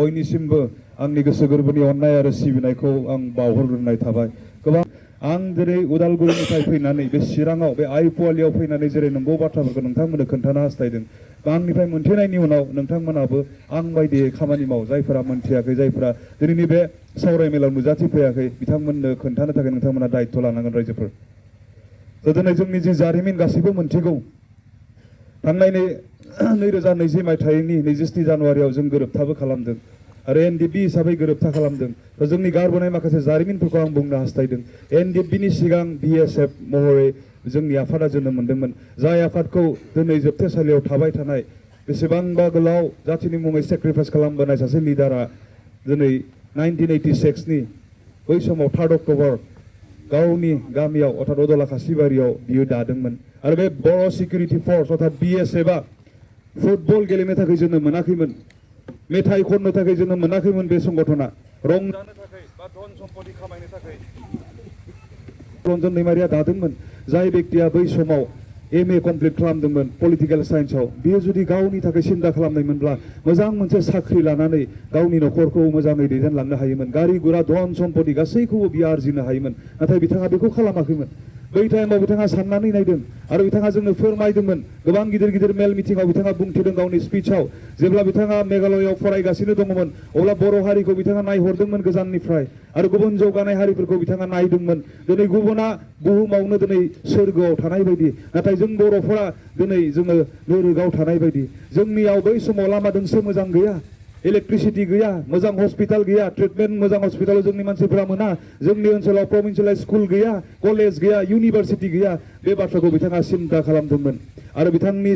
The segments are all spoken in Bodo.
बयनिसिमबो आंनि गोसो गोरबोनि अननाय आरो सिबिनायखौ आं बावहरग्रोनाय थाबाय। गोबां आं दिनै उदालगुरिनिफ्राय फैनानै बे चिराङाव बे आइपुवालियाव फैनानै जेरै नंगौ बाथ्राफोरखौ नोंथांमोननो खोन्थानो हास्थायदों। आंनिफ्राय मोनथिनायनि उनाव नोंथांमोनाबो आं बायदियै खामानि माव। जायफोरा मोनथियाखै, जायफोरा दिनैनि बे सावरायमेलाव नुजाथिफैयाखै, बिथांमोननो खोन्थानो थाखाय नोंथांमोना दायित्व लानांगोन रायजोफोर। दिनै जोंनि जि जारिमिन गासैबो मोनथिगौ। थांनाय 2020 मायथाइनि 27 जानुवारियाव जों गोरोबथाबो खालामदों आरो एनडिएफबि हिसाबै गोरोबथा खालामदों। जोंनि गारबोनाय माखासे जारिमिनफोरखौ आं बुंनो हास्थायदों। एनडिएफबिनि सिगां बिएसएफ महरै जोंनि आफादा जोनोम मोनदोंमोन। जाय आफादखौ दिनै जोबथेसालियाव थाबाय थानाय बेसेबांबा गोलाव जाथिनि मुङै सेक्रिफाइस खालामबोनाय सासे लिडारा दिनै 1986 नि बै समाव 3 अक्ट'बर गावनि गामियाव अर्थात अदला खासिबारियाव बियो दादोंमोन। आरो बे बर' सिकिउरिटि फर्स अर्थात बिएसएफआ फुटबल गेलेनो थाखाय जोनोम मोनाखैमोन, मेथाइ खननो थाखाय जोनोम मोनाखैमोन। बे संगठना रंजानो थाखाय बा धन सम्पति खामायनो थाखाय रन्जन दैमारिया दादोंमोन। जाय व्यक्तिया बै समाव एमए कमप्लिट खालामदोंमोन पलिटिकेल साइन्सआव, बियो जुदि गावनि थाखाय सिन्था खालामनायमोनब्ला मोजां मोनसे साख्रि लानानै गावनि न'खरखौ मोजाङै दैदेनलांनो हायोमोन। गारि गुरा धन सम्पति गासैखौबो बियो आरजिनो हायोमन। नाथाय बिथाङा बेखौ खालामाखैमोन। बै टाइमाव बिथाङा साननानै नायदों आरो बिथाङा जोंनो फोरमायदोंमोन। गोबां गिदिर गिदिर मेल मिटिंआव बिथाङा बुंथिदों गावनि स्पिचआव। जेब्ला बिथाङा मेघालयआव फरायगासिनो दङमोन अब्ला बर' हारिखौ बिथाङा नायहरदोंमोन गोजाननिफ्राय आरो गुबुन जौगानाय हारिफोरखौ बिथाङा नायदोंमोन। दिनै गुबुना बुहुमावनो दिनै सोरगोआव थानाय बायदि, नाथाय जों बर'फोरा दिनै जोङो नोरोगाव थानाय बायदि। जोंनियाव बै समाव लामा दोंसे मोजां गैया, इलेक्ट्रिसिटि गैया, मोजां हस्पिटाल गैया, ट्रिटमेन्ट मोजां हस्पिटालाव जोंनि मानसिफोरा मोना। जोंनि ओनसोलाव प्रभिन्सियेल स्कुल गैया, कलेज गैया, इउनिभारसिटि गैया। बे बाथ्राखौ बिथाङा सिन्ता खालामदोंमोन आरो बिथांनि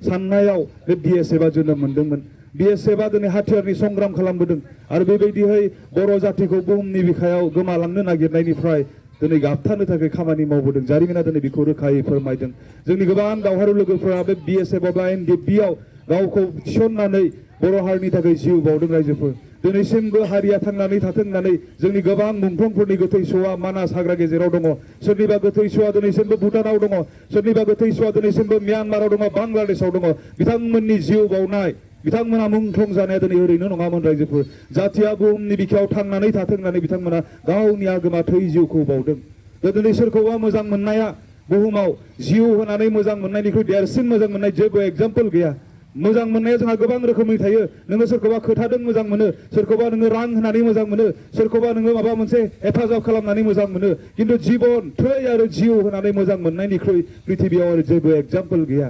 साननायाव बे बिएसएफआ जोनोम मोनदोंमोन। बिएसएफआ दिनै हाथियारनि संग्राम खालामबोदों आरो बेबायदिहै बर' जातिखौ बुहुमनि बिखायाव गोमालांनो नागिरनायनिफ्राय दिनै गाबथानो थाखाय खामानि मावबोदों। जारिमिना दिनै बेखौ रोखायै फोरमायदों। जोंनि गोबां दावहारु लोगोफोरा बे बिएसएफ बा एनडिएफबिआव गावखौ थिसननानै बर' हारिनि थाखाय जिउ बावदों रायजोफोर। दिनैसिमबो हारिया थांनानै थाथों होननानै जोंनि गोबां मुंख्लंफोरनि गोथै सहआ मानास हाग्रा गेजेराव दङ। सोरनिबा गोथै सहआ दिनैसिमबो भुटानाव दङ, सोरनिबा गोथै सहआ दिनैसिमबो म्यानमाराव दङ, बांलादेशआव दङ। बिथांमोननि जिउ बावनाय, बिथांमोना मुंख्लं जानाया दिनै ओरैनो नङामोन रायजोफोर। जातिया बुहुमनि बिखायाव थांनानै थाथों होननानै बिथांमोना गावनि आगोमा थै जिउखौ बावदों। दिनै सोरखौबा मोजां मोननाया बुहुमाव जिउ होनानै मोजां मोननायनिख्रुइ देरसिन मोजां मोननाय जेबो एग्जाम्पल गैया। मोजां मोननाया जोंहा गोबां रोखोमनि थायो। नोङो सोरखौबा खोथादों मोजां मोनो, सोरखौबा नोङो रां होनानै मोजां मोनो, सोरखौबा नोङो माबा मोनसे हेफाजाब खालामनानै मोजां मोनो। खिन्थु जिबन, थै आरो जिउ होनानै मोजां मोननायनिख्रुइ पृथिबियाव आरो जेबो एग्जाम्पल गैया।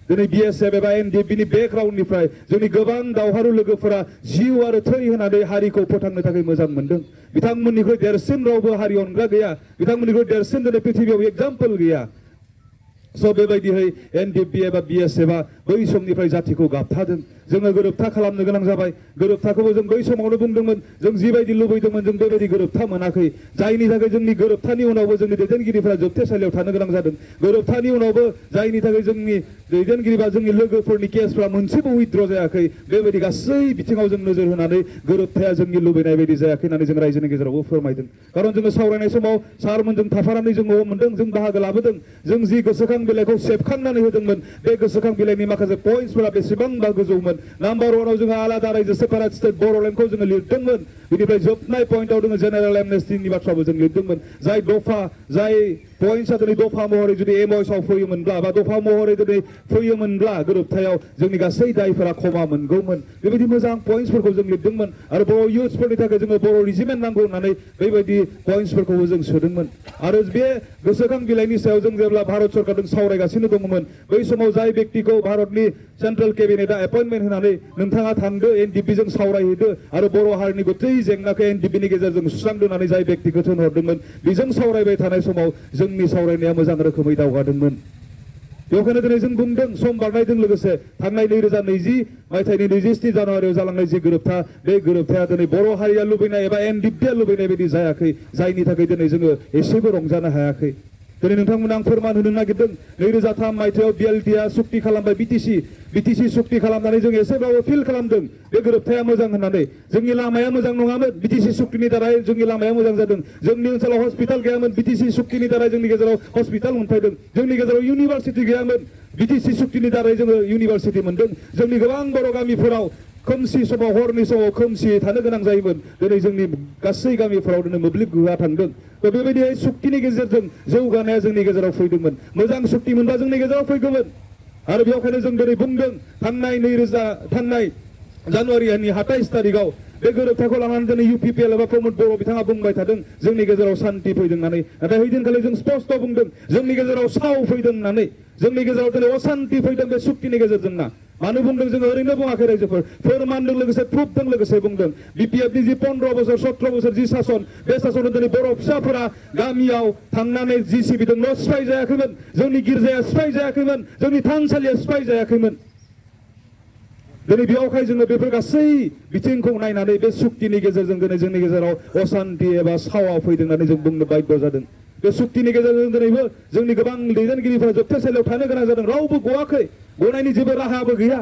दिनै बिएसएफ एबा एनडिएफबिनि बेकग्राउन्डनिफ्राय जोंनि गोबां दावहारु लोगोफोरा जिउ आरो थै होनानै हारिखौ फोथांनो थाखाय मोजां मोनदों। बिथांमोननिख्रुइ देरसिन रावबो हारि अनग्रा गैया, बिथांमोननिख्रुइ देरसिन दिनै पृथिबियाव एग्जाम्पल गैया। स' बेबायदिहै एनडिएफबि एबा बिएसएफआ बै समनिफ्राय जातिखौ गाबथादों। जोङो गोरोबथा खालामनो गोनां जाबाय। गोरोबथाखौबो जों बै समावनो बुंदोंमोन, जों जिबायदि लुबैदोंमोन जों बेबायदि गोरोबथा मोनाखै। जायनि थाखाय जोंनि गोरोबथानि उनावबो जोंनि दैदेनगिरिफोरा जोबथेसालियाव थानो गोनां जादों। गोरोबथानि उनावबो जायनि थाखाय जोंनि दैदेनगिरि बा जोंनि लोगोफोरनि केसफ्रा मोनसेबो उइथड्र जायाखै। बेबायदि गासै बिथिङाव जों नोजोर होनानै गोरोबथाया जोंनि लुबैनाय बायदि जायाखै होननानै जों रायजोनि गेजेरावबो फोरमायदों। खारन जोङो सावरायनाय समाव सारमोनजों थाफानानै जों मोनदों, जों बाहागो लाबोदों। जों जि गोसोखां बिलाइखौ सेबखांनानै होदोंमोन, बे गोसोखां बिलाइनि माखासे पइन्टसफोरा बेसेबांबा गोजौमोन। नाम्बार 1आव जोङो आलादा रायजो सेपारेट स्टेट बर'लेण्डखौ जोङो लिरदोंमोन। बिनिफ्राय जोबनाय पइन्टआव जोङो जेनेरेल एमनेस्टिनि बाथ्राबो जों लिरदोंमोन। जाय दफा, जाय पइन्टसा दिनै दफा महरै जुदि एमअएसआव फैयोमोनब्ला बा दफा महरै दिनै फैयोमोनब्ला गोरोबथायाव जोंनि गासै दायफोरा खमा मोनगौमोन। बेबायदि मोजां पइन्टसफोरखौ जों लिरदोंमोन आरो बर' इयुथ्सफोरनि थाखाय जोङो बर' रिजिमेन्ट नांगौ होननानै बेबायदि पइन्टसफोरखौबो जों सोदोंमोन। आरो बे गोसोखां बिलाइनि सायाव जों जेब्ला भारत सरकारजों सावरायगासिनो दङमोन, बै समाव जाय व्यक्तिखौ भारतनि सेन्ट्रेल केबिनेटआ एपइन्टमेन्ट होनानै नोंथाङा थांदो एनडिएफबिजों सावरायहैदो आरो बर' हारिनि गथै जेंनाखौ एनडिएफबिनि गेजेरजों सुस्रांदो होननानै जाय व्यक्तिखौ थिनहरदोंमोन, बेजों सावरायबाय थानाय समाव जोंनि सावरायनाया मोजां रोखोमै दावगादोंमोन। बेखायनो दिनै जों बुंदों सम बारनायजों लोगोसे थांनाय 2020 मायथाइनि 27 जानुवारियाव जालांनाय जि गोरोबथा, बे गोरोबथाया दिनै बर' हारिया लुबैनाय एबा एनडिएफबिआ लुबैनाय बायदि जायाखै। जायनि थाखाय दिनै जोङो एसेबो रंजानो हायाखै। दिनै नोंथांमोना आं फोरमान होनो नागिरदों, 2003 मायथाइयाव बिएलटिआ सुक्ति खालामबाय बिटिसि सुक्ति खालामनानै जों एसेबाबो फिल खालामदों बे गोरोबथाया मोजां होननानै। जोंनि लामाया मोजां नङामोन, बिटिसि सुक्तिनि दारै जोंनि लामाया मोजां जादों। जोंनि ओनसोलाव हस्पिटाल गैयामोन, बिटिसि सुक्तिनि दारै जोंनि गेजेराव हस्पिटाल मोनफैदों। जोंनि गेजेराव इउनिभारसिटि गैयामोन, बिटिसि सुक्तिनि दारै जोङो इउनिभारसिटि मोनदों। जोंनि गोबां बर' गामिफोराव खोमसि समाव हरनि समाव खोमसियै थानो गोनां जायोमोन दिनै जोंनि गासै गामिफोराव दिनै मोब्लिब गोहोआ थांदों बेबायदियै सुक्तिनि गेजेरजों जौगानाया जोंनि गेजेराव फैदोंमोन मोजां सुक्ति मोनबा जोंनि गेजेराव फैगौमोन आरो बेवहायनो जों दिनै बुंदों थांनाय जानुवारिनि 27 तारिखआव बे गोरोबथाखौ लानानै दिनै UPPL एबा प्रमद बर' बिथाङा बुंबाय थादों जोंनि गेजेराव सान्ति फैदों होननानै नाथाय हैदिनखालि जों स्पष्ट बुंदों जोंनि गेजेराव साव फैदों होननानै जोंनि गेजेराव दिनै असान्ति फैदों बे सुक्तिनि गेजेरजों ना मानो बुंदों जोङो ओरैनो बुङाखै रायजोफोर फोरमानजों लोगोसे प्रुफजों लोगोसे बुंदों BPFनि जि 15 बोसोर 17 बोसोर जि सासन बे सासनाव दिनै बर' फिसाफोरा गामियाव थांनानै जि सिबिदों न' सिफाय जायाखैमोन जोंनि गिर्जाया सिफाय जायाखैमोन जोंनि थानसालिया सिफाय जायाखैमोन दिनै बेयावहाय जोङो बेफोर गासै बिथिंखौ नायनानै बे सुक्तिनि गेजेरजों दिनै जोंनि गेजेराव असान्ति एबा सावा फैदों होननानै जों बुंनो बाध्य जादों बे सुक्तिनि गेजेरजों दिनैबो जोंनि गोबां दैदेनगिरिफोरा जोबथेसालियाव थानो गोनां जादों रावबो गवाखै गनायनि जेबो राहाबो गैया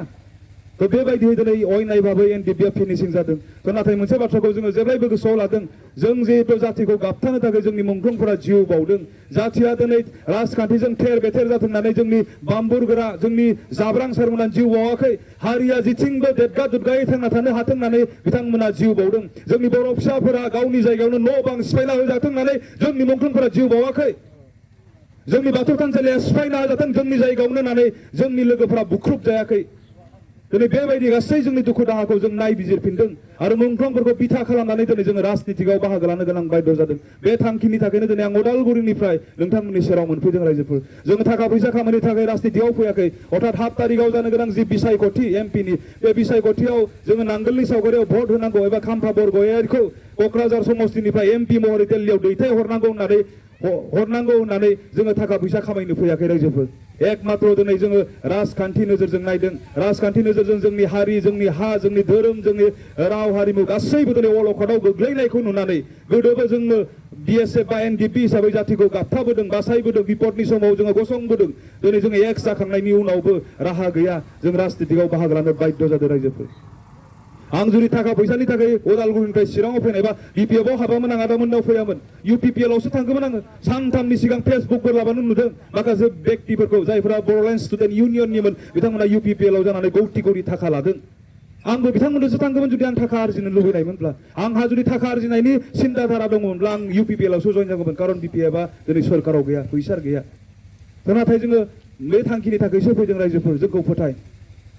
बेबायदियै दिनै अयनाय भाबै NDPF फिनिशिं जादों नाथाय मोनसे बाथ्राखौ जोङो जेब्लायबो गोसोआव लादों जों जिहेतु जातिखौ गाबथानो थाखाय जोंनि मुंख्लंफोरा जिउ बावदों जातिया दिनै राजखान्थिजों थेर बेथेर जाथों होननानै जोंनि बाम्बुरगोरा जोंनि जाब्रां सारमोना जिउ बावाखै हारिया जेथिंबो देदगा दुदगायै थांना थानो हाथों होननानै बिथांमोना जिउ बावदों जोंनि बर' फिसाफोरा गावनि जायगायावनो न' बां सिफायना होजाथों होननानै जोंनि मुंख्लंफोरा जिउ बावाखै जोंनि बाथौ थानसालिया सिफायना होजाथों जोंनि जायगायावनो होननानै जोंनि लोगोफोरा बुख्रुब जायाखै दिनै बेबायदि गासै जोंनि दुखु दाहाखौ जों नायबिजिरफिनदों आरो मुंख्लंफोरखौ बिथा खालामनानै दिनै जोङो राजनितिकआव बाहागो लानो गोनां बाध्य जादों बे थांखिनि थाखायनो दिनै आं उदालगुरिनिफ्राय नोंथांमोननि सेराव मोनफैदों रायजोफोर जोङो थाखा फैसा खामायनो थाखाय राजनितियाव फैयाखै अर्थात 7 तारिखआव जानो गोनां जि बिसायख'थि MPनि बे बिसायख'थियाव जोङो नांगोलनि सावगारियाव भट होनांगौ एबा खाम्फा बरगयारिखौ क'क्राझार समस्तिनिफ्राय MP महरै दिल्लीयाव दैथायहरनांगौ होननानै जोङो थाखा फैसा खामायनो फैयाखै रायजोफोर एकमात्र दिनै जोङो राजखान्थि नोजोरजों नायदों राजखान्थि नोजोरजों जोंनि हारि जोंनि हा जोंनि धोरोम जोंनि राव हारिमु गासैबो दिनै अलखदाव गोग्लैनायखौ नुनानै गोदोबो जोङो DSF बा NDP हिसाबै जातिखौ गाबथाबोदों बासायबोदों बिपदनि समाव जोङो गसंबोदों दिनै जोङो एक्स जाखांनायनि उनावबो राहा गैया जों राजनितिकआव बाहागो लानो बाध्य जादों रायजोफोर आं जुदि थाखा फैसानि थाखाय उदालगुरिनिफ्राय चिराङाव फैनायबा BPFआव हाबामोन आं आदामोननाव फैयामोन UPPLआवसो थांगौमोन आङो सानथामनि सिगां फेसबुकफोर लाबानो नुदों माखासे व्यक्तिफोरखौ जायफोरा बर'लेण्ड स्टुडेन्ट इउनियननिमोन बिथांमोना UPPLआव जानानै गौथि गौरि थाखा लादों आंबो बिथांमोनजोंसो थांगौमोन जुदि आं थाखा आरजिनो लुबैनायमोनब्ला आंहा जुदि थाखा आरजिनायनि सिन्ताधारा दङमोनब्ला आं UPPLआवसो जइन जागौमोन खारन BPFआ दिनै सरकाराव गैया फैसा गैया नाथाय जोङो बे थांखिनि थाखायसो फैदों रायजोफोर जोंखौ फोथाय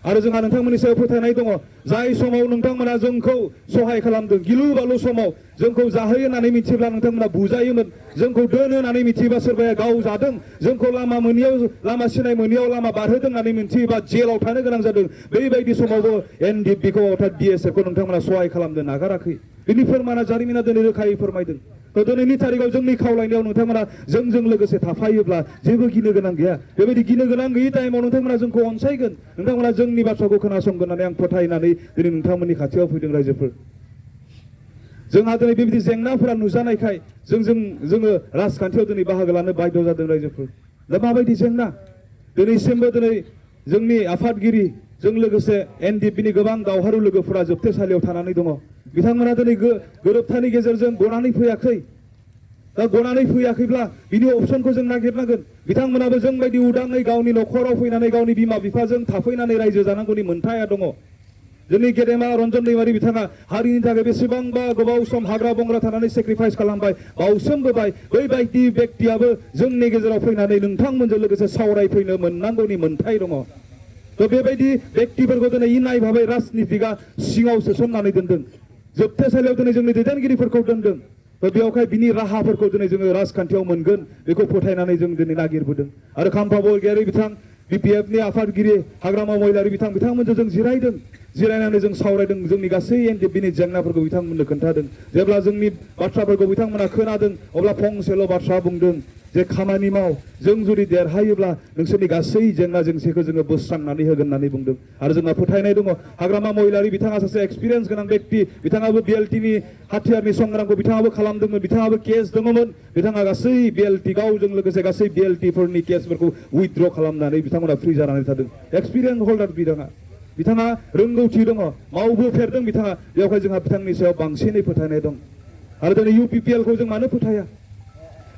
आरो जोंहा नोंथांमोननि सायाव फोथायनाय दङ जाय समाव नोंथांमोना जोंखौ सहाय खालामदों गिलु बालु समाव जोंखौ जाहोयो होननानै मिथिब्ला नोंथांमोना बुजायोमोन जोंखौ दोनो होननानै मिथियोबा सोरबाया गावजादों जोंखौ लामा सिनाय मोनियाव लामा बारहोदों होननानै मिथियोबा जेलाव थानो गोनां जादों बेबायदि समावबो NDPखौ अर्थात DSFखौ नोंथांमोना सहाय खालामनो नागाराखै बिनि फोरमाना जारिमिना दिनै रोखायै फोरमायदों दिनैनि तारिखआव जोंनि खावलायनायाव नोंथांमोना जोंजों लोगोसे थाफायोब्ला जेबो गिनो गोनां गैया बेबायदि गिनो गोनां गैयि टाइमाव नोंथांमोना जोंखौ अनसायगोन नोंथांमोना जोंनि बाथ्राखौ खोनासंगोन होननानै आं फोथायनानै दिनै नोंथांमोननि खाथियाव फैदों रायजोफोर जोंहा दिनै बेबायदि जेंनाफोरा नुजानायखाय जोङो राजखान्थियाव दिनै बाहागो लानो बाध्य जादों रायजोफोर दा माबायदि जेंना दिनैसिमबो दिनै जोंनि आफादगिरि जों लोगोसे NDPनि गोबां दावहारु लोगोफोरा जोबथेसालियाव थानानै दङ बिथांमोना दिनै गोरोबथानि गेजेरजों गनानै फैयाखै दा गनानै फैयाखैब्ला बिनि अपसनखौ जों नागिरनांगोन बिथांमोनाबो जोंबायदि उदाङै गावनि न'खराव फैनानै गावनि बिमा बिफाजों थाफैनानै रायजो जानांगौनि मोन्थाया दङ जोंनि गेदेमा रन्जन दैमारि बिथाङा हारिनि थाखाय बेसेबांबा गोबाव सम हाग्रा बंग्रा थानानै सेक्रिफाइस खालामबाय बावसोमबोबाय बैबायदि व्यक्तियाबो जोंनि गेजेराव फैनानै नोंथांमोनजों लोगोसे सावरायफैनो मोननांगौनि मोन्थाय दङ थ' बेबायदि व्यक्तिफोरखौ दिनै इनाय भाबै राजनितिकआ सिङाव सोसननानै दोनदों जोबथेसालियाव दिनै जोंनि दैदेनगिरिफोरखौ दोनदों बेयावहाय बिनि राहाफोरखौ दिनै जोङो राजखान्थियाव मोनगोन बेखौ फोथायनानै जों दिनै नागिरबोदों आरो खाम्फा बरगयारि बिथां BPFनि आफादगिरि हाग्रामा महिलारि बिथांमोनजों जों जिरायनानै जों सावरायदों जोंनि गासै NDPनि जेंनाफोरखौ बिथांमोननो खोन्थादों जेब्ला जोंनि बाथ्राफोरखौ बिथांमोना खोनादों अब्ला फंसेल' बाथ्रा बुंदों जे खामानि माव जों जुदि देरहायोब्ला नोंसोरनि गासै जेंना जेंसिखौ जोङो बोस्रांनानै होगोन होननानै बुंदों आरो जोंहा फोथायनाय दङ हाग्रामा महिलारि बिथाङा सासे एक्सपिरियेन्स गोनां व्यक्ति बिथाङाबो BLTनि हाथियारनि संग्रामखौ बिथाङाबो खालामदोंमोन बिथाङाबो केस दङमोन बिथाङा गासै BLT गावजों लोगोसे गासै BLTफोरनि केसफोरखौ उइथड्र खालामनानै बिथांमोना फ्रि जानानै थादों एक्सपिरियेन्स हल्डार बिथाङा रोंगौथि दङ मावबोफेरदों बिथाङा बेवहाय जोंहा बिथांनि सायाव बांसिनै फोथायनाय दं आरो दिनै UPPLखौ जों मानो फोथाया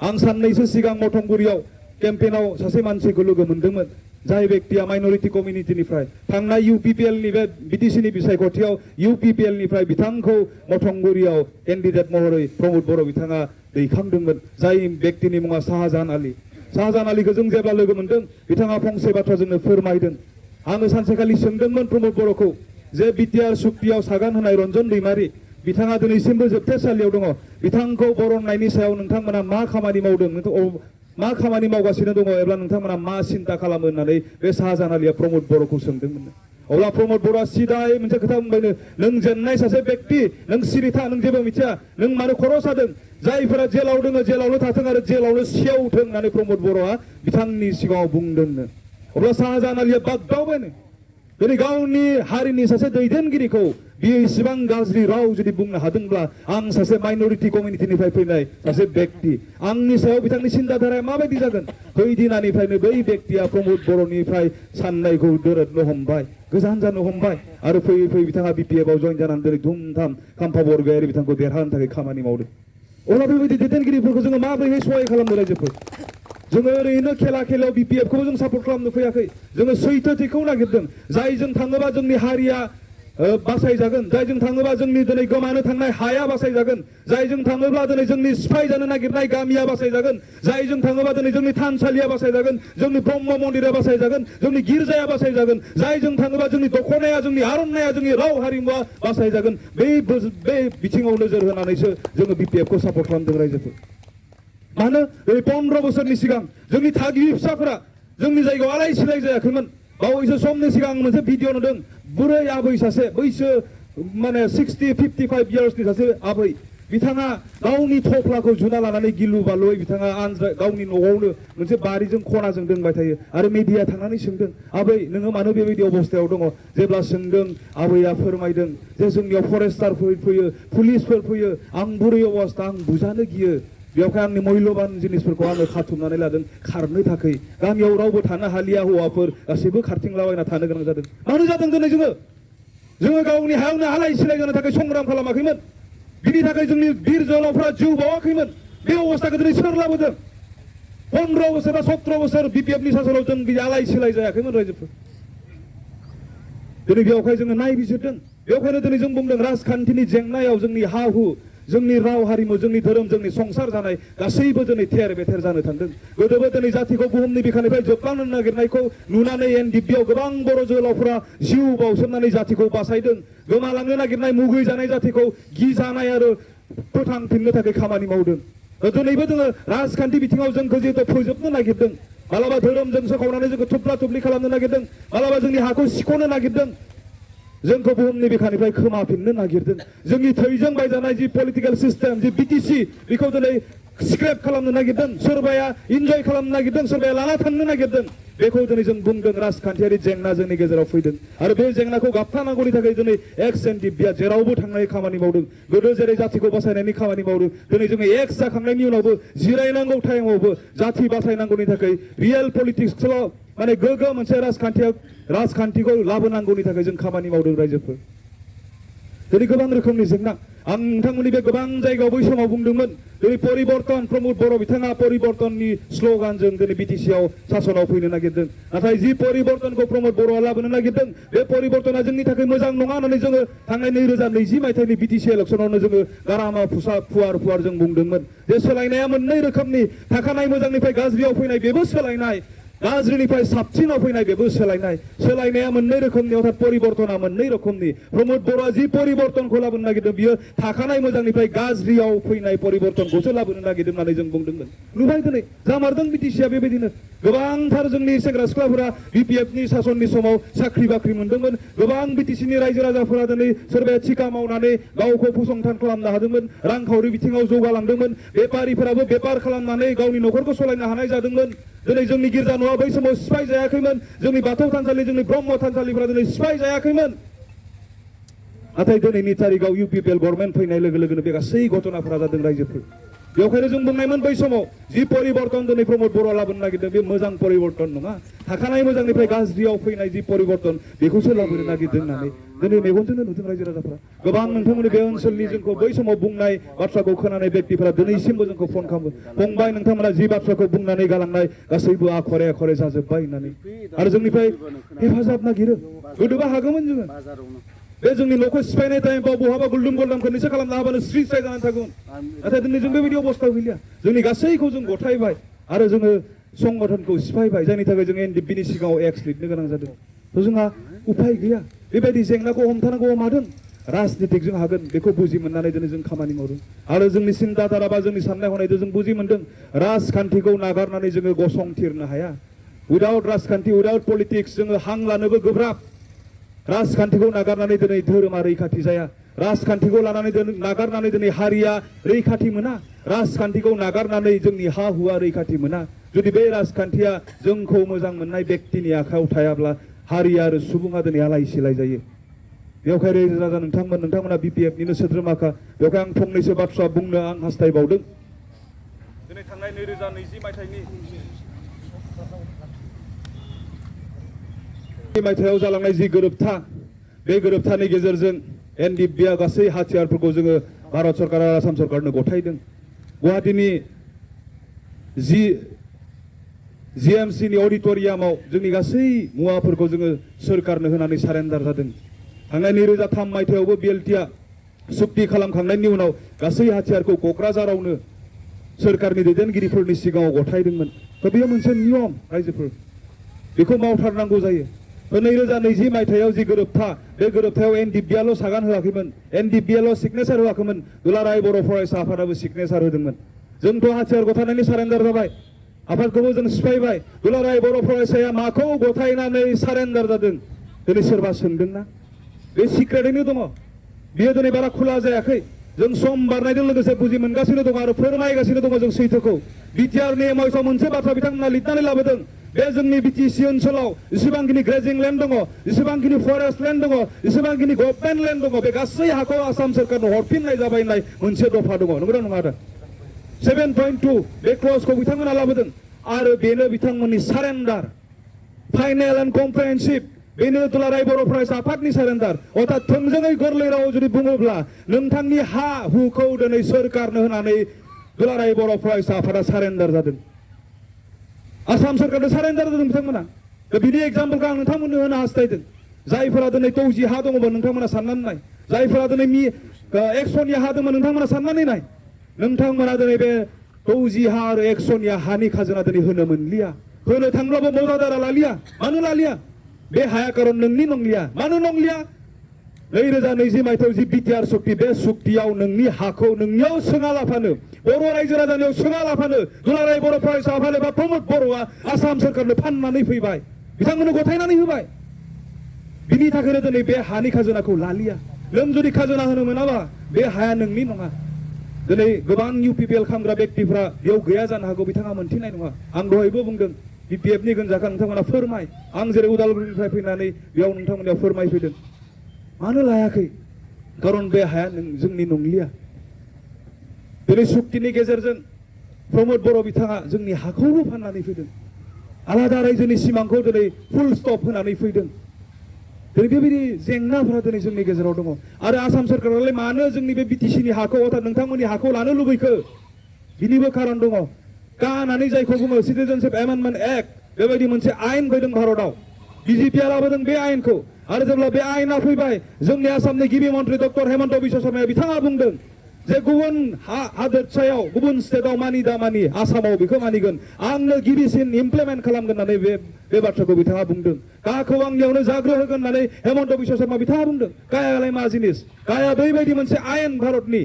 आं साननैसो सिगां मथंगुरियाव केम्पेनाव सासे मानसिखौ लोगो मोन्दोंमोन जाय बेक्तिया माइनरिटि कमिउनिटिनिफ्राय थांनाय UPPLनि बे BTCनि बिसायख'थियाव UPPLनिफ्राय बिथांखौ मथंगुरियाव केन्डिडेट महरै प्रमद बर' बिथाङा दैखांदोंमोन जाय बेक्तिनि मुङा शाहजाहान आली। शाहजाहान आलीखौ जों जेब्ला लोगो मोनदों बिथाङा फंसे बाथ्रा जोंनो फोरमायदों। आङो सानसेखालि सोंदोंमोन प्रमद बर'खौ जे बिटिआर सुक्तियाव सागान होनाय रन्जन दैमारि बिथाङा दिनैसिमबो जोबथेसालियाव दङ बिथांखौ बरननायनि सायाव नोंथांमोना मा खामानि मावदों मा खामानि मावगासिनो दङ एबा नोंथांमोना मा सिन्ता खालामो होननानै बे शाहजाहान आलीया प्रमद बर'खौ सोंदोंमोन। अब्ला प्रमद बर'आ सिदायै मोनसे खोथा बुंबायनो नों जेननाय सासे बेक्ति नों सिरि था नों जेबो मिथिया नों मानो खर' सादों जायफोरा जेलाव दङ जेलावनो थाथों आरो जेलावनो सेवथों होननानै प्रमद बर'आ बिथांनि सिगाङाव बुंदोंनो। अब्ला शाहजाहान आलीया बागदावबायनो दिनै गावनि हारिनि सासे दैदेनगिरिखौ बियो इसिबां गाज्रि राव जुदि बुंनो हादोंब्ला आं सासे माइनरिटि कमिउनिटिनिफ्राय फैनाय सासे बेक्ति आंनि सायाव बिथांनि सिन्ताधाराया माबायदि जागोन। बै दिनानिफ्रायनो बै बेक्तिया प्रमद बर'निफ्राय साननायखौ दोरोदनो हमबाय गोजान जानो हमबाय आरो फैयै फैयै बिथाङा BPFआव जइन जानानै दिनै धुमधाम खाम्फा बरगयारि बिथांखौ देरहानो थाखाय खामानि मावदों। अब्ला बेबायदि दैदेनगिरिफोरखौ जोङो माबोरैहाय सहाय खालामनो रायजोफोर जोङो ओरैनो खेला खेलायाव BPFखौबो जों सापर्ट खालामनो फैयाखै जोङो सैथोथिखौ नागिरदों जायजों थाङोबा जोंनि हारिया बासायजागोन जायजों थाङोबा जोंनि दिनै गोमानो थांनाय हाया बासायजागोन जायजों थाङोब्ला दिनै जोंनि सिफाय जानो नागिरनाय गामिया बासायजागोन जायजों थाङोबा दिनै जोंनि थानसालिया बासायजागोन जोंनि ब्रह्म मन्दिरा बासायजागोन जोंनि गिर्जाया बासायजागोन जायजों थाङोबा जोंनि दखनाया जोंनि आर'नाइया जोंनि राव हारिमुआ बासायजागोन बे बिथिङाव नोजोर होनानैसो जोङो BPFखौ सापर्ट खालामदों रायजोफोर। मानो 15 बोसोरनि सिगां जोंनि थागिबि फिसाफोरा जोंनि जायगायाव आलाय सिलाय जायाखैमोन। बावैसो समनि सिगां आं मोनसे भिडिअ नुदों बुरै आबै सासे बैसो माने 60-55 इयार्सनि सासे आबै बिथाङा गावनि थफ्लाखौ जुना लानानै गिलु बालुयै बिथाङा गावनि न'आवनो मोनसे बारिजों खनाजों दोनबाय थायो आरो मिडिया थांनानै सोंदों आबै नोङो मानो बेबायदि अबस्थायाव दङ जेब्ला सोंदों आबैया फोरमायदों जे जोंनियाव फरेस्टारफोर फैयो पुलिसफोर फैयो आं बुरै अबस्था आं बुजानो गियो बेवहाय आंनि मैल्यबान जिनिसफोरखौ आङो खाथुमनानै लादों खारनो थाखाय गामियाव रावबो थानो हालिया हौवाफोर गासैबो खारथिंलाबायना थानो गोनां जादों। मानो जादों दिनै जोङो गावनि हायावनो आलाय सिलाय जानो थाखाय संग्राम खालामाखैमोन बिनि थाखाय जोंनि बिर जोहोलावफ्रा जिउ बावाखैमोन बे अबस्थाखौ दिनै सोर लाबोदों 15 बोसोर बा 17 बोसोर BPFनि सासनाव जों बिदि आलाय सिलाय जायाखैमोन रायजोफोर। दिनै बेवहाय जोङो नायबिजिरदों बेवहायनो दिनै जों बुंदों राजखान्थिनि जेंनायाव जोंनि हा हु जोंनि राव हारिमु जोंनि धोरोम जोंनि संसार जानाय गासैबो दिनै थेर बेथेर जानो थांदों। गोदोबो दिनै जातिखौ बुहुमनि बिखानिफ्राय जोबलांनो नागिरनायखौ नुनानै NDPआव गोबां बर' जोहोलावफोरा जिउ बावसोमनानै जातिखौ बासायदों गोमालांनो नागिरनाय मुगै जानाय जातिखौ गिजानाय आरो फोथांफिननो थाखाय खामानि मावदों। दिनैबो जोङो राजखान्थि बिथिङाव जोंखौ जिहेतु फोजोबनो नागिरदों मालाबा धोरोमजों सोखावनानै जोंखौ थुब्ला थुब्लि खालामनो नागिरदों मालाबा जोंनि हाखौ सिख'नो नागिरदों जोंखौ बुहुमनि बिखानिफ्राय खोमाफिननो नागिरदों जोंनि थैजों बायजानाय जि पलिटिकेल सिस्टेम जि BTC बेखौ दिनै स्क्रेप खालामनो नागिरदों सोरबाया इन्जय खालामनो नागिरदों सोरबाया लाना थांनो नागिरदों बेखौ दिनै जों बुंदों राजखान्थियारि जेंना जोंनि गेजेराव फैदों आरो बे जेंनाखौ गाबथानांगौनि थाखाय दिनै XNDPआ जेरावबो थांनाय खामानि मावदों गोदो जेरै जातिखौ बासायनायनि खामानि मावदों दिनै जोङो एक्स जाखांनायनि उनावबो जिरायनांगौ टाइमावबो जाति बासायनांगौनि थाखाय रियेल पलिटिक्सआव माने गोग्गो मोनसे राजखान्थिखौ लाबोनांगौनि थाखाय जों खामानि मावदों रायजोफोर। दिनै गोबां रोखोमनि जेंना आं नोंथांमोननि बे गोबां जायगायाव बै समाव बुंदोंमोन दिनै परिबर्तन प्रमद बर' बिथाङा परिबर्तननि स्ल'गानजों दिनै BTCआव सासनाव फैनो नागिरदों नाथाय जि परिबर्तनखौ प्रमद बर'आ लाबोनो नागिरदों बे परिबर्तना जोंनि थाखाय मोजां नङा होननानै जोङो थांनाय 2020 मायथाइनि BTC इलेक्सनावनो जोङो गारामा फुवार जों बुंदोंमोन जे सोलायनाया मोननै रोखोमनि थाखानाय मोजांनिफ्राय गाज्रियाव फैनाय बेबो सोलायनाय गाज्रिनिफ्राय साबसिनाव फैनाय बेबो सोलायनाया मोननै रोखोमनि अर्थात परिबर्तना मोननै रोखोमनि प्रमद बर'आ जि परिबर्तनखौ लाबोनो नागिरदों बियो थाखानाय मोजांनिफ्राय गाज्रियाव फैनाय परिबर्तनखौसो लाबोनो नागिरदों होननानै जों बुंदोंमोन नुबाय दिनै जामारदों BTCआ बेबायदिनो गोबांथार जोंनि सेंग्रा सिख्लाफोरा BPFनि सासननि समाव साख्रि बाख्रि मोनदोंमोन गोबां BTCनि रायजो राजाफोरा दिनै सोरबाया थिका मावनानै गावखौ फसंथान खालामनो हादोंमोन रांखावरि बिथिङाव जौगालांदोंमोन बेपारिफोराबो बेपार खालामनानै गावनि न'खरखौ सालायनो हानाय जादोंमोन दिनै जोंनि गिर्जा न'आ बै समाव सिफाय जायाखैमोन जोंनि बाथौ थानसालि जोंनि ब्रह्म थानसालिफोरा दिनै सिफाय जायाखैमोन नाथाय दिनैनि तारिखाव UPPL गभर्नमेन्ट फैनाय लोगो लोगोनो बे गासै घटनाफोरा जादों रायजोफोर बेवहायनो जों बुंनायमोन बै समाव जि परिबर्तन दिनै प्रमद बर'आ लाबोनो नागिरदों बे मोजां परिबर्तन नङा थाखानाय मोजांनिफ्राय गाज्रियाव फैनाय जि परिबर्तन बेखौसो लाबोनो नागिरदों होननानै दिनै मेगनजोंनो नुदों रायजो राजाफोरा गोबां नोंथांमोननि बे ओनसोलनि जोंखौ बै समाव बुंनाय बाथ्राखौ खोनानाय व्यक्तिफोरा दिनैसिमबो जोंखौ फन खालामो फंबाय नोंथांमोना जि बाथ्राखौ बुंनानै गालांनाय गासैबो आखरे आखरे जाजोब्बाय होननानै आरो जोंनिफ्राय हेफाजाब नागिरो गोदोबा हागौमोन जोङो बे जोंनि न'खौ सिफायनाय टाइमाव बहाबा गुलदुम गुलदाम खननैसो खालामना होबानो स्रि स्राय जानानै थागौमोन नाथाय दिनै जों बेबायदि अबस्थायाव गैलिया जोंनि गासैखौ जों गथायबाय आरो जोङो संगठनखौ सिफायबाय जायनि थाखाय जों एनडिएफबिनि सिगाङाव एक्स लिरनो गोनां जादों थ' जोंहा उफाय गैया बेबायदि जेंनाखौ हमथानांगौ मादों राजनितिकजों हागोन बेखौ बुजि मोननानै दिनै जों खामानि मावदों आरो जोंनि सिन्ता धारा बा जोंनि साननाय हनायजों जों बुजि मोनदों राजखान्थिखौ नागारनानै जोङो गसंथिरनो हाया उइदाउट राजखान्थि उइदाउट पलिटिक्स जोङो हां लानोबो गोब्राब राजखान्थिखौ नागारनानै दिनै धोरोमा रैखाथि जाया राजखान्थिखौ लानानै नागारनानै दिनै हारिया रैखाथि मोना राजखान्थिखौ नागारनानै जोंनि हा हुआ रैखाथि मोना जुदि बे राजखान्थिया जोंखौ मोजां मोननाय व्यक्तिनि आखायाव थायाब्ला हारि आरो सुबुङा दिनै आलाय सिलाय जायो बेवहाय रायजो राजा नोंथांमोना बिपिएफनिनो सोद्रोमाखा बेवहाय आं फंनैसो बाथ्रा बुंनो आं हास्थायबावदों दिनै थांनाय 2020 मायथाइयाव जालांनाय जि गोरोबथा बे गोरोबथानि गेजेरजों एनडिएफबिआ गासै हाथियारफोरखौ जोङो भारत सरकार आरो आसाम सरकारनो गथायदों गुवाहाटीनि जिएमसिनि अडिट'रियामाव जोंनि गासै मुवाफोरखौ जोङो सोरखारनो होनानै सारेन्डार जादों थांनाय 2003 मायथाइयावबो बिएलटिआ सुक्ति खालामखांनायनि उनाव गासै हाथियारखौ क'क्राझारावनो सोरखारनि दैदेनगिरिफोरनि सिगाङाव गथायदोंमोन बेयो मोनसे नियम रायजोफोर बेखौ मावथारनांगौ जायो 2020 मायथाइयाव जि गोरोबथा बे गोरोबथायाव एनडिएफबिआल' सागान होआखैमोन एनडिएफबिआल' सिगनेसार होआखैमोन दुलाराय बर' फरायसा आफादाबो सिगनेसार होदोंमोन जोंथ' हाथियार गथायनायनि सारेन्डार जाबाय आफादखौबो जों सिफायबाय दुलाराय बर' फरायसाया माखौ गथायनानै सारेन्डार जादों दिनै सोरबा सोंदोंना बे सिक्रेटैनो दङ बियो दिनै बारा खुला जायाखै जों सम बारनायजों लोगोसे बुजि मोनगासिनो दङ आरो फोरमायगासिनो दङ जों सैथोखौ बिटिआरनि एमअएसआव मोनसे बाथ्रा बिथांमोना लिरनानै लाबोदों बे जोंनि बिटिसि ओनसोलाव जेसेबांखिनि ग्रेजिं लेन्ड दङ जेसेबांखिनि फरेस्ट लेन्ड दङ जेसेबांखिनि गभर्नमेन्ट लेन्ड दङ बे गासै हाखौ आसाम सोरखारनो हरफिननाय जाबाय होननाय मोनसे दफा दङ नंगौना नङा आदा 7.2 बे क्लजखौ बिथांमोना लाबोदों आरो बेनो बिथांमोननि सारेन्डार फाइनेल एन्ड कमप्रेहेन्सिभ बेनो दुलाराय बर' फरायसा आफादनि सारेन्डार अर्थात थोंजोङै गोरलै रावाव जुदि बुङोब्ला नोंथांनि हा हुखौ दिनै सोरखारनो होनानै दुलाराय बर' फरायसा आफादा सारेन्डार जादों आसाम सोरखारनो सारेन्डार जादों बिथांमोना बिनि एग्जाम्पलखौ आं नोंथांमोननो होनो हास्थायदों जायफोरा दिनै 2G हा दङमोन नोंथांमोना साननानै नाय जायफोरा दिनै 100 हा दंमोन नोंथांमोना साननानै नाय नोंथांमोना दिनै बे 2G हा आरो 100 हानि खाजोना दिनै होनो मोनलिया होनो थांब्लाबो मौजादारा लालिया मानो लालिया बे हाया खारन नोंनि नंलिया मानो नंलिया 2020 मायथाइयाव जि बिटिआर सुक्ति बे सुक्तियाव नोंनि हाखौ नोंनियाव सोङा लाफानो बर' रायजो राजानियाव सोङा लाफानो दुलाराय बर' फरायसा आफाद एबा प्रमद बर'आ आसाम सोरखारनो फाननानै फैबाय बिथांमोननो गथायनानै होबाय बिनि थाखायनो दिनै बे हानि खाजोनाखौ लालिया नों जुदि खाजोना होनो मोनाबा बे हाया नोंनि नङा दिनै गोबां इउपिपिएल खामग्रा व्यक्तिफ्रा बेयाव गैया जानो हागौ बिथाङा मोनथिनाय नङा आं दहायबो बुंदों बिपिएफनि गोनजाखा नोंथांमोना फोरमाय आं जेरै उदालगुरिनिफ्राय फैनानै बेयाव नोंथांमोननियाव फोरमायफैदों मानो लायाखै खारन बे हाया जोंनि नंलिया दिनै सुक्तिनि गेजेरजों प्रमद बर' बिथाङा जोंनि हाखौबो फाननानै फैदों आलादा रायजोनि सिमांखौ दिनै फुल स्टप होनानै फैदों दिनै बेबायदि जेंनाफोरा दिनै जोंनि गेजेराव दङ आरो आसाम सोरखारालाय मानो जोंनि बे बिटिसिनि हाखौ अर्थात नोंथांमोननि हाखौ लानो लुबैखो बिनिबो खारन दङ का होननानै जायखौ बुङो सिटिजेनशिप एमेन्डमेन्ट एक्ट बेबायदि मोनसे आयेन फैदों भारतआव बिजेपिआ लाबोदों बे आयेनखौ आरो जेब्ला बे आयेना फैबाय जोंनि आसामनि गिबि मन्त्रि डक्टर हेमन्त बिश्व शर्माया बिथाङा बुंदों जे गुबुन हादोरसायाव गुबुन स्टेटआव मानि आसामाव बेखौ मानिगोन आंनो गिबिसिन इमप्लिमेन्ट खालामगोन होननानै बे बाथ्राखौ बिथाङा बुंदों काखौ आंनियावनो जाग्रो होगोन होननानै हेमन्त बिश्व शर्मा बिथाङा बुंदों कायालाय मा जिनिस काया बेबायदि मोनसे आयेन भारतनि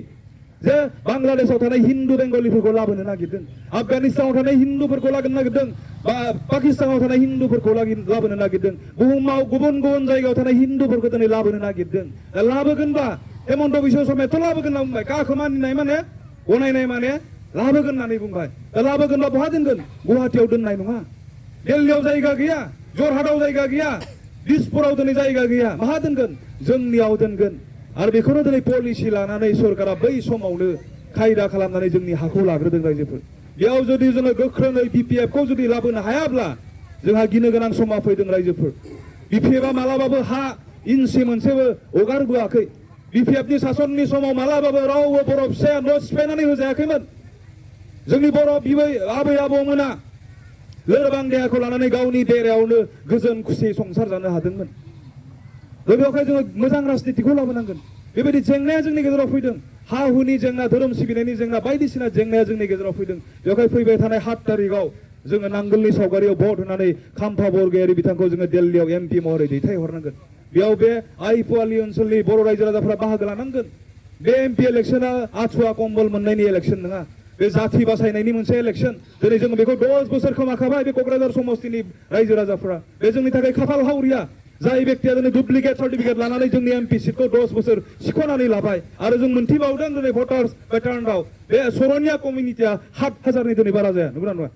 जे बांलादेशआव थानाय हिन्दु बेंगलिफोरखौ लाबोनो नागिरदों आफगानिस्तानाव थानाय हिन्दुफोरखौ लाबोनो नागिरदों बा पाकिस्तानाव थानाय हिन्दुफोरखौ लाबोनो नागिरदों बुहुमाव गुबुन गुबुन जायगायाव थानाय हिन्दुफोरखौ दिनै लाबोनो नागिरदों लाबोगोनबा हेमन्त बिश्व शर्मायाथ' लाबोगोन होनना बुंबाय काखौ मानिनाय माने गनायनाय माने लाबोगोन होननानै बुंबाय लाबोगोनबा बहा दोनगोन गुवाहाटीयाव दोननाय नङा दिल्लीयाव जायगा गैया जरहाटआव जायगा गैया दिसपुराव दिनै जायगा गैया माहा दोनगोन जोंनियाव दोनगोन आरो बेखौनो दिनै पलिसि लानानै सरकारा बै समावनो खायदा खालामनानै जोंनि हाखौ लाग्रोदों रायजोफोर बेयाव जुदि जोङो गोख्रोङै बिपिएफखौ जुदि लाबोनो हायाब्ला जोंहा गिनो गोनां समा फैदों रायजोफोर बिपिएफआ मालाबाबो हा 인시 मोनसेबो हगारबोआखै BPFनि सासननि समाव मालाबाबो रावबो बर' फिसाया न' सिफायनानै होजायाखैमोन जोंनि बर' बिबै आबै आबौमोना लोरबां देहाखौ लानानै गावनि देरायावनो गोजोन खुसि संसार जानो हादोंमोन बेवहाय जोङो मोजां राजनितिखौ लाबोनांगोन बेबायदि जेंनाया जोंनि गेजेराव फैदों हा हुनि जेंना धोरोम सिबिनायनि जेंना बायदिसिना जेंनाया जोंनि गेजेराव फैदों बेवहाय फैबाय थानाय 7 तारिखआव जोङो नांगोलनि सावगारियाव भट होनानै खाम्फा बरगयारि बिथांखौ जोङो दिल्लीयाव MP महरै दैथायहरनांगोन बेयाव बे आइपुवालि ओनसोलनि बर' रायजो राजाफोरा बाहागो लानांगोन बे MP इलेक्शना आथुवा कम्बल मोननायनि इलेक्शन नङा बे जाथि बासायनायनि मोनसे इलेक्शन दिनै जोङो बेखौ 10 बोसोर खोमाखाबाय बे क'क्राझार समस्तिनि रायजो राजाफोरा बे जोंनि थाखाय खाफाल हावरिया जाय व्यक्तिया दिनै डुप्लिकेट सार्टिफिकेट लानानै जोंनि MP सिटखौ 10 बोसोर सिख'नानै लाबाय आरो जों मोनथिबावदों दिनै भटार्स पेटार्नआव बे सरनिया कमिउनिटिया 7,000नि दिनै बारा जाया नंगौना नङा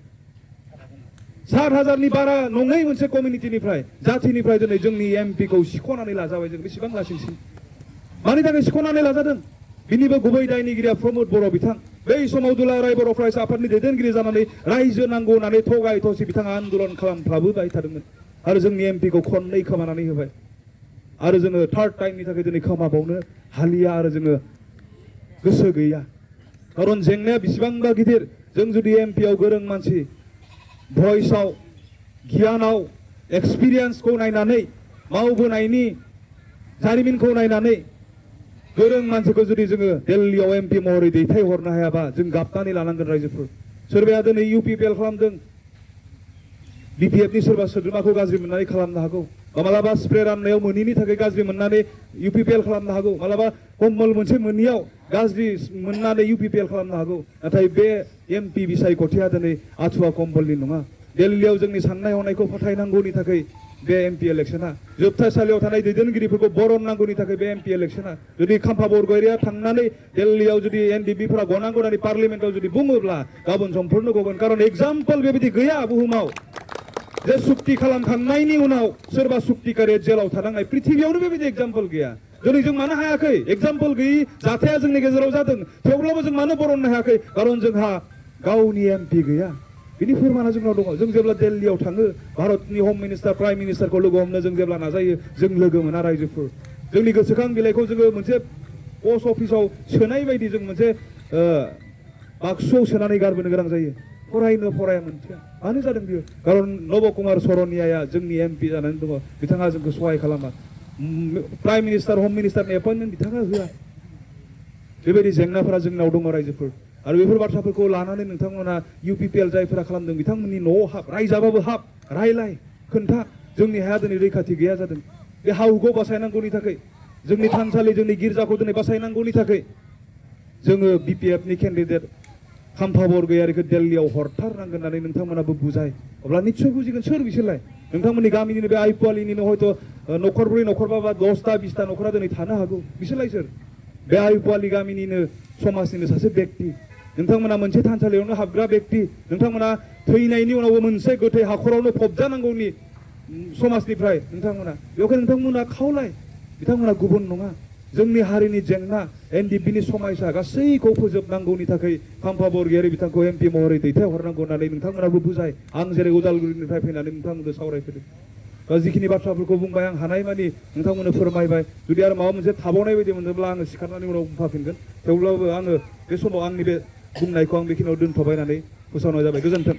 7,000नि बारा नङै मोनसे कमिउनिटिनिफ्राय जाथिनिफ्राय दिनै जोंनि MP खौ सिख'नानै लाजाबाय जों बेसेबां लासिंसिं मानि थाखाय सिख'नानै लाजादों बिनिबो गुबै दायनिगिरिया प्रमोद बर' बिथां बै समाव दुलाराय बर' फरायसा आफादनि दैदेनगिरि जानानै रायजो नांगौ होननानै थगाय थसि बिथाङा आन्दोलन खालामफ्लाबोबाय थादोंमोन आरो जोंनि MP खौ खननै खोमानानै होबाय आरो जोङो 3rd टाइमनि थाखाय दिनै खोमाबावनो हालिया आरो जोङो गोसो गैया खारन जेंनाया बेसेबांबा गिदिर जों जुदि MP आव गोरों मानसि भइसआव गियानाव एक्सपिरियेन्सखौ नायनानै मावबोनायनि जारिमिनखौ नायनानै गोरों मानसिखौ जुदि जोङो दिल्लीयाव MP महरै दैथायहरनो हायाबा जों गाबनानै लानांगोन रायजोफोर सोरबाया दिनै UPPL खालामदों BPFनि सोरबा सोद्रोमाखौ गाज्रि मोननानै खालामनो हागौ मालाबा स्प्रे राननायाव मोनिनि थाखाय गाज्रि मोननानै UPPL खालामनो हागौ मालाबा कम्बल मोनसे मोनियाव गाज्रि मोननानै UPPL खालामनो हागौ नाथाय बे MP बिसायख'थिया दिनै आथुवा कम्बलनि नङा दिल्लीयाव जोंनि साननाय हनायखौ फोथायनांगौनि थाखाय बे MP इलेक्शना जोबथासालियाव थानाय दैदेनगिरिफोरखौ बरननांगौनि थाखाय बे MP इलेक्शना जुदि खाम्फा बरगयारिया थांनानै दिल्लीयाव जुदि NDP फोरा गनांगौ होननानै पार्लियामेन्टआव जुदि बुङोब्ला गाबोन समफोरनो गगोन खारन एग्जाम्पल बेबायदि गैया बुहुमाव जे सुक्ति खालामखांनायनि उनाव सोरबा सुक्तिकारिया जेलाव थानांनाय पृथिबियावनो बेबायदि एग्जाम्पल गैया दिनै जों मानो हायाखै एग्जाम्पल गैयि जाथाया जोंनि गेजेराव जादों थेवब्लाबो जों मानो बरननो हायाखै खारन जोंहा गावनि MP गैया बिनि फोरमाना जोंनाव दङ जों जेब्ला दिल्लीयाव थाङो भारतनि हम मिनिस्टार प्राइम मिनिस्टारखौ लोगो हमनो जों जेब्ला नाजायो जों लोगो मोना रायजोफोर जोंनि गोसोखां बिलाइखौ जोङो मोनसे पस्ट अफिसाव सोनाय बायदि जों मोनसे बाक्सुआव सोनानै गारबोनो गोनां जायो फरायनो फराया मोनथिया मानो जादों बियो खारन नब कुमार सरनियाया जोंनि MP जानानै दङ बिथाङा जोंखौ सहाय खालामा प्राइम मिनिस्टार हम मिनिस्टारनि एपइन्टमेन्ट बिथाङा होआ बेबायदि जेंनाफोरा जोंनाव दङ रायजोफोर आरो बेफोर बाथ्राफोरखौ लानानै नोंथांमोना UPPL जायफोरा खालामदों बिथांमोननि न'आव हाब रायजाबाबो हाब रायलाय खोन्था जोंनि हाया दिनै रैखाथि गैया जादों बे हा हुखौ बासायनांगौनि थाखाय जोंनि थानसालि जोंनि गिर्जाखौ दिनै बासायनांगौनि थाखाय जोङो BPFनि केन्डिडेट खाम्फा बरगयारिखौ दिल्लीयाव हरथारनांगोन होननानै नोंथांमोनाबो बुजाय अब्ला निस्सय बुजिगोन सोर बिसोरलाय नोंथांमोननि गामिनिनो बे आइपुवालिनिनो हयथ' न'खरब्रै न'खरबा बा 10टा 20टा न'खरा दिनै थानो हागौ बिसोरलाय सोर बे आइपुवालि गामिनिनो समाजनिनो सासे व्यक्ति नोंथांमोना मोनसे थानसालियावनो हाबग्रा व्यक्ति नोंथांमोना थैनायनि उनावबो मोनसे गोथै हाखरावनो फबजानांगौनि समाजनिफ्राय नोंथांमोना बेवहाय नोंथांमोना खावलाय बिथांमोना गुबुन नङा जोंनि हारिनि जेंना NDPनि समयसा गासैखौ फोजोबनांगौनि थाखाय खाम्फा बरगयारि बिथांखौ MP महरै दैथायहरनांगौ होननानै नोंथांमोनाबो बुजाय आं जेरै उदालगुरिनिफ्राय फैनानै नोंथांमोननो सावरायफैदों जिखिनि बाथ्राफोरखौ बुंबाय आं हानायमानि नोंथांमोननो फोरमायबाय जुदि आरो माबा मोनसे थाबावनाय बायदि मोनोब्ला आङो सिखारनानै उनाव बुंफाफिनगोन थेवब्लाबो आङो बे समाव आंनि बे बुंनायखौ आं बेखिनियाव दोनथ'बाय होननानै फोसावनाय जाबाय गोजोन्थों